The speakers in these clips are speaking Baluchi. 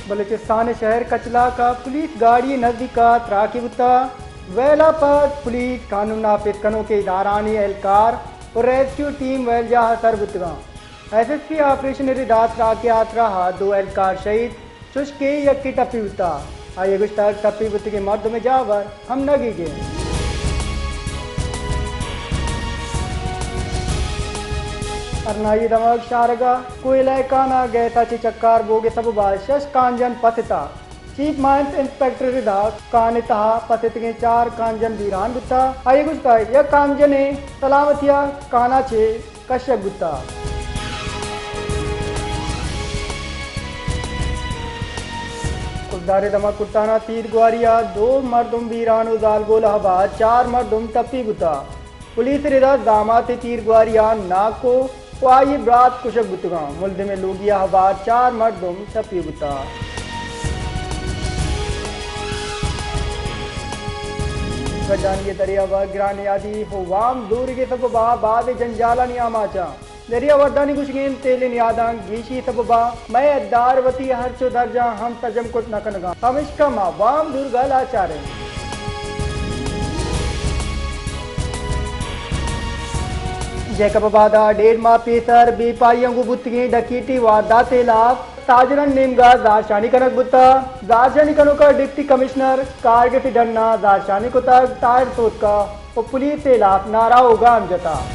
بلوچستان ءِ شہر کچلاک ءَ پولیس گاڑی ءِ نزیک ءَ تراکے بوتگ۔ ویل ءَ پد پولیس، قانون نافذ کنوکیں ادارھانی اہلکار ءُ ریسکیو ٹیم ویل جاہ ءَ سر بوتگ اَنت۔ ایس ایس پی آپریشن ءِ ردا تراک ءِ ہاترا ءَ دو اہلکار شہید، چوشکہ یکے ٹپی بوتگ۔ آئی ءَ گوشتگ، ٹپی بوتگیں مردم ءِ جاور ہم نگیگ اِنت۔ ہرنائی ءِ دمگ شارگا کوئلہ کان ءَ گیس ءَ چہ چکار بوگ ءِ سبب ءَ شش کانجن پس اتگ۔ چیف مائنز انسپکٹر ءِ ردا کان ءِ تہا پس اتگیں چار کانجن بیران بوتگ۔ آئی ءَ گوشتگ، یک کانجنے سلامتی ءَ کان ءَ چہ کشگ بوتگ۔ کلدار ءِ دمگ کٹان ءَ تیر گواری ءَ دو مردم بیران ءُ زالبول ءَ ہوار چار مردم ٹپی بوتگ۔ پولیس ءِ ردا زامات ءِ تیر گواری ءَ ناکو ءُ آئی ءِ برات کشگ بوتگ اَنت۔ ملزمیں لوگی ءَ ہوار چار مردم ٹپی بوتگ۔ گجانی ءِ دریا ءِ گران نیادی ءُ وام زورگ ءِ سبب ءَ باز جنجالانی آماچ اَنت۔ دریا وردانی گوشگ اِنت، تیل ءِ نیاداں گیشی ءِ سبب ءَ مئے ادار وتی ہرچ ءُ درجاں ہم سرجم کت نہ کنگ ءَ اَنت، پمیشکا ما وام زورگ ءَ لاچار ایں۔ جیکب آباد ءَ ڈیڑھ ماہ پیسر بے پائیاں گوں بوتگیں ڈکیتی واردات ءِ ہلاپ تاجرانی نیمگ ءَ زہرشانی کنگ بوتگ۔ زہرشانی کنوک ءَ ڈپٹی کمشنر کارگس ءِ ڈن ءَ زہرشانی کتگ، ٹائر سوتکگ ءُ پولیس ءِ ہلاپ نعرہ ءُ گام جتگ۔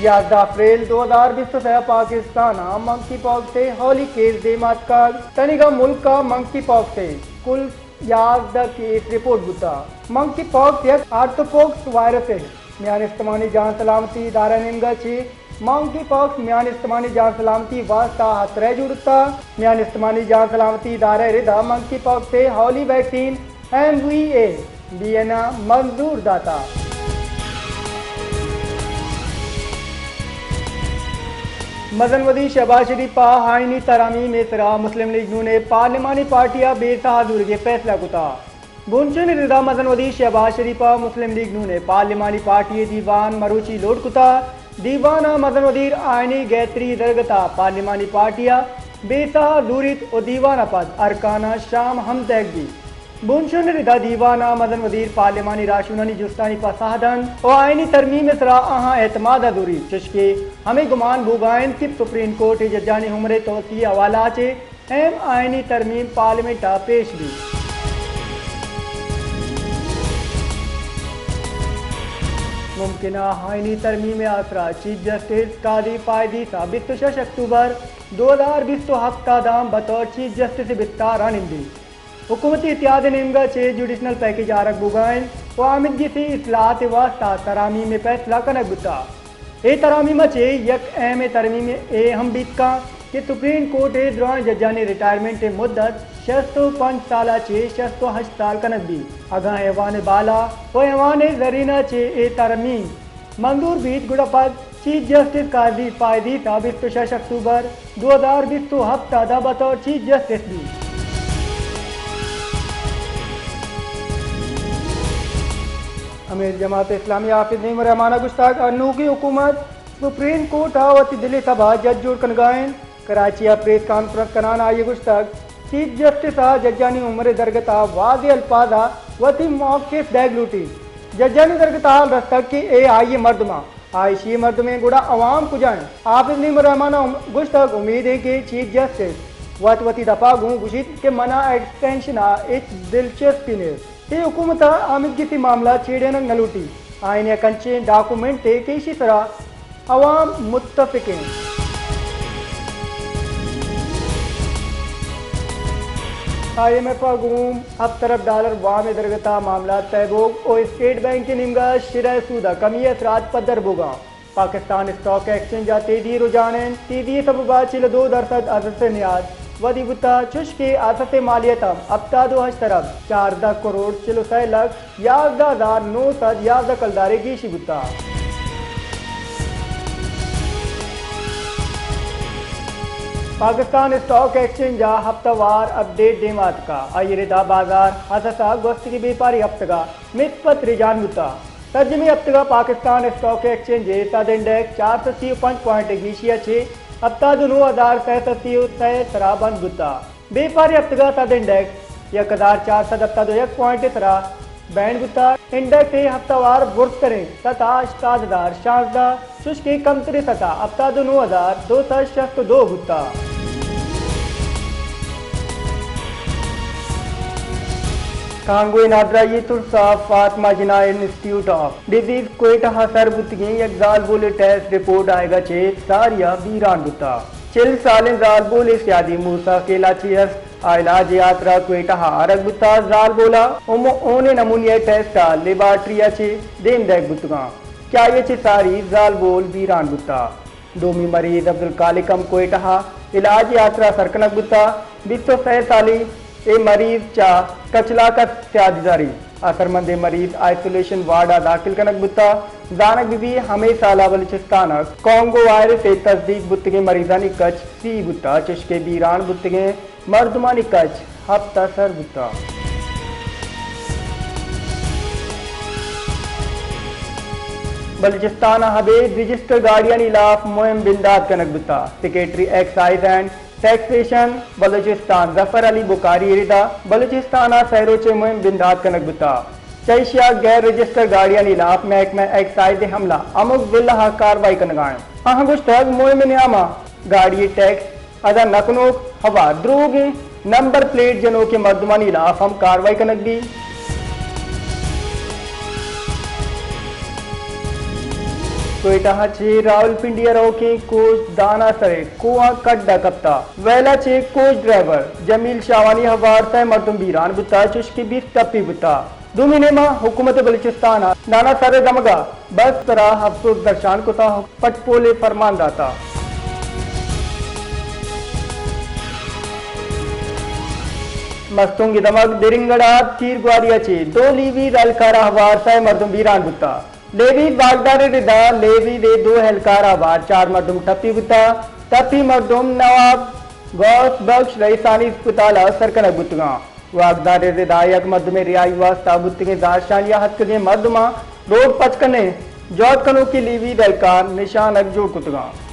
یازدہ اپریل دو ہزار بیست ءُ سئے ءَ پاکستان ءَ منکی پاکس ءِ اولی کیس دیم ءَ اتکگ۔ تنیگا ملک ءَ منکی پاکس ءِ کل یازدہ کیس رپورٹ بوتگ۔ منکی پاکس یک آرتھوپوڈس وائرسے۔ میان استمانی جان سلامتی ادارہ ءِ نیمگ ءَ چہ منکی پاکس میان استمانی جان سلامتی ءِ واستہ ہترہ جوڑ بوتگ۔ میان استمانی جان سلامتی ادارہ ءِ ردا منکی پاکس ءِ اولی vaccine M V A B N ءَ منظور داتگ۔ مزن وزیر شہباز شریف ءَ آئینی ترامیم ءِ سرا مسلم لیگ نون ءِ پارلیمانی پارٹی ءَ بے ساہ زورگ ءِ فیصلہ کتگ۔ بنشون ءِ ردا مزن وزیر شہباز شریف ءَ مسلم لیگ نون ءِ پارلیمانی پارٹی ءِ دیوان مروچی لوٹ کتگ۔ دیوان ءَ مزن وزیر آئینی گہتری ءِ درگت ءَ پارلیمانی پارٹی ءَ بے ساہ زوریت ءُ دیوان ءَ پد ارکان ءَ شام ہم دئیگ بیت۔ بنشون ءِ ردا دیوان ءَ مزن وزیر پارلیمانی راہشونانی جستانی پسہ دنت ءُ آئینی ترمیم ءِ سرا آہاں اعتماد ءَ زوریت، چوشکہ ہمے گمان بوگ ءَ انت کہ سپریم کورٹ ءِ ججانی عمر ءِ توسیع ءِ حوالہ ءَ چہ اہم آئینی ترمیم پارلیمنٹ ءَ پیش بیت۔ ممکنہ آئینی ترمیم ءِ آسرا چیف جسٹس قاضی فائزی صاحب بیست ءُ شش اکتوبر دو ہزار بیست ءُ ہپت ءَ داں بطور چیف جسٹس ءِ بستار ءَ نندیت۔ حکومتی اتحاد ءِ نیمگ ءَ چہ جوڈیشنل پیکج آرگ بوگ ءَ انت ءُ آمیدگس اصلاحات ءِ واستہ ترامیم ءِ پیسلہ کنگ بوتگ۔ اے ترامیم ءَ چہ یک اہمیں ترمیم اے ہم بیت کنت کہ سپریم کورٹ ءِ درائیں ججانی ریٹائرمنٹ ءِ مدت شست ءُ پنچ سال ءَ چہ شست ءُ ہشت سال کنگ بیت۔ اگاں ایوان بالا ءُ ایوان زرین ءَ چہ اے ترمیم منظور بیت، گڑا پد چیف جسٹس قاضی فائزی صاحب بیست ءُ شش اکتوبر دو ہزار بیست ءُ ہپت ءَ داں بطور چیف جسٹس بیت۔ امیر جماعت اسلامی حافظ نعیم الرحمان ءَ گوشتگ، انوگیں حکومت سپریم کورٹ ءَ وتی دل ءِ تب ءَ جج جوڑ کنگ ءَ انت۔ کراچی ءَ پریس کانفرنس کنان ءَ آئی ءَ گوشتگ، چیف جسٹس ءَ ججانی عمر ءِ درگت ءَ واضح الفاظ ءَ وتی موقف دئیگ لوٹیت۔ ججانی درگت ءَ حال رستگ کہ اے آئی ءِ مردم انت، آ ایشی ءِ مردم انت، گڑا عوام کجا انت؟ حافظ نعیم الرحمان ءَ گوشتگ، امید انت کہ چیف جسٹس وت وتی دپ ءَ گوں گوشیت کہ من ءَ ایکسٹینشن ءَ ہچ دلچسپی نیست۔ اے حکومت ءَ آمیدگسی معاملہ چیڑینگ نہ لوٹیت۔ آئین یک انچیں ڈاکومنٹے کہ ایشی سرا عوام متفق انت۔ آئی ایم ایف ءَ گوں ہپت ارب ڈالر وام ءِ درگت ءَ معاملات طے بوگ ءُ اسٹیٹ بینک ءِ نیمگ ءَ شرح سود ءَ کمی ءِ اثرات پدر بوگ ءَ انت۔ پاکستان اسٹاک ایکسچینج ءَ تیزی ءِ رجحان انت۔ تیزی ءِ سبب ءَ چل ءُ دو درسد اثاثہ ءِ نیاد ودی بوتگ، چوشکہ اثاثہ ءِ مالیت ہم ہپتاد ءُ ہشت ارب چاردہ کروڑ چل ءُ سئے لکھ یازدہ ہزار نو سد یازدہ کلدارے گیشی بوتگ۔ پاکستان اسٹاک ایکسچینج ءَ ہپتہ وار اپ ڈیٹ دیم ءَ اتکگ، آئی ءِ ردا بازار اثاثہ ءَ گوستگیں بیپاری ہپتگ ءَ مثبت رجحان بوتگ۔ سرجمیں ہپتگ ءَ پاکستان اسٹاک ایکسچینج ءِ سد انڈیکس چار سد سی ءُ پنچ پوائنٹ گیشی ءَ چہ ہپتاد ءُ نو ہزار سئے سد سی ءُ سئے ءِ سرا بند بوتگ۔ بیپاری ہپتگ ءَ سد انڈیکس یک ہزار چار سد ہپتاد ءُ یک پوائنٹ ءِ سرا بینڈ بوتگ۔ انڈیکس ءِ ہفتہ وار برزتریں سطح ہشتاد ہزار شانزدہ، چوشکہ کمتریں سطح ہپتاد ءُ نو ہزار دو سد شست ءُ دو بوتگ۔ کانگو ءِ نادراہی ءِ ترس ءَ فاطمہ جناح انسٹیٹیوٹ آف ڈیزیز کوئٹہ ءَ سر بوتگیں یک زالبول ءِ ٹیسٹ رپورٹ آیگ ءَ چہ ساری ءَ بیران بوتگ۔ چل سالیں زالبول ءِ سیادی موسیٰ خیل ءَ چہ است ءُ علاج ءِ ہاترا کوئٹہ ءَ آرگ بوتگ۔ زالبول ءَ ہوم-، ہونیں نمونہ ءِ ٹیسٹ ءَ لیبارٹری ءَ چہ دیم دئیگ بوتگ اَنت کہ آئی ءَ چہ ساری زالبول بیران بوتگ۔ دومی مریض عبدالخالق ہم کوئٹہ ءَ علاج ءِ ہاترا سر کنگ بوتگ۔ بیست ءُ سئے سالی اے مریض چہ کچلاک ءَ سیادی داریت۔ اثرمندیں مریض آئسولیشن وارڈ ءَ داخل کنگ بوتگ۔ زانگ بہ بیت، ہمے سال ءَ بلوچستان ءَ کانگو وائرس ءِ تصدیق بوتگیں مریضانی کچ سی بوتگ، چوشکہ بیران بوتگیں مردمانی کچ ہپت ءَ سر بوتگ۔ بلوچستان ءَ ابید رجسٹر گاڑیانی ہلاپ مہم بندات کنگ بوتگ۔ Secretary excise and taxation Balochistan Zafar Ali Bukhari ءِ ردا بلوچستان ءَ سئے روچیں مہم بندات کنگ بوتگ۔ چہ ایشی ءَ غیر رجسٹر گاڑیانی ہلاپ محکمہ ایکسائز ءِ عملہ ہمک ضلع ءَ کاروائی کنگ ءَ اِنت۔ آہاں گوشتگ، مہم ءِ نیام ءَ گاڑی ءِ ٹیکس ادا نہ کنوک، ہوار دروگیں نمبر پلیٹ جنوکیں مردمانی ہلاپ ہم کاروائی کنگ بیت۔ کوئٹہ ءَ چہ راولپنڈی ءَ روکیں کوچ دانا سر ءِ کوہ ءَ کڈ ءَ کپتگ۔ ویل ءَ چہ کوچ ڈرائیور جمیل شاہوانی ہوار سئے مردم بیران بوتگ، چوشکہ بیست ٹپی بوتگ۔ دومی نیمگ ءَ حکومت بلوچستان ءَ دانا سر ءِ دمگ ءَ بس ءِ سرا افسوس درشان کتگ ءُ پٹ پول ءِ فرمان داتگ۔ مستونگ ءِ دمگ درنگڑ ءَ تیرگواری ءَ چہ دو لیویز اہلکار ءَ ہوار سئے مردم بیران بوتگ۔ لیویز واکدار ءِ ردا لیویز ءِ دو اہلکار ءَ ہوار چار مردم ٹپی بوتگ۔ ٹپی مردم نواب غوث بخش رئیسانی اسپتال ءَ سر کنگ بوتگ اَنت۔ واکدار ءِ ردا یک مردمے ءِ رہائی ءِ واستہ بوتگیں زہرشانی ءَ اتکگیں مردماں روڈ پچ کنگ ءِ جہد کنوکیں لیویز اہلکار نشانگ جوڑ کتگ اَنت۔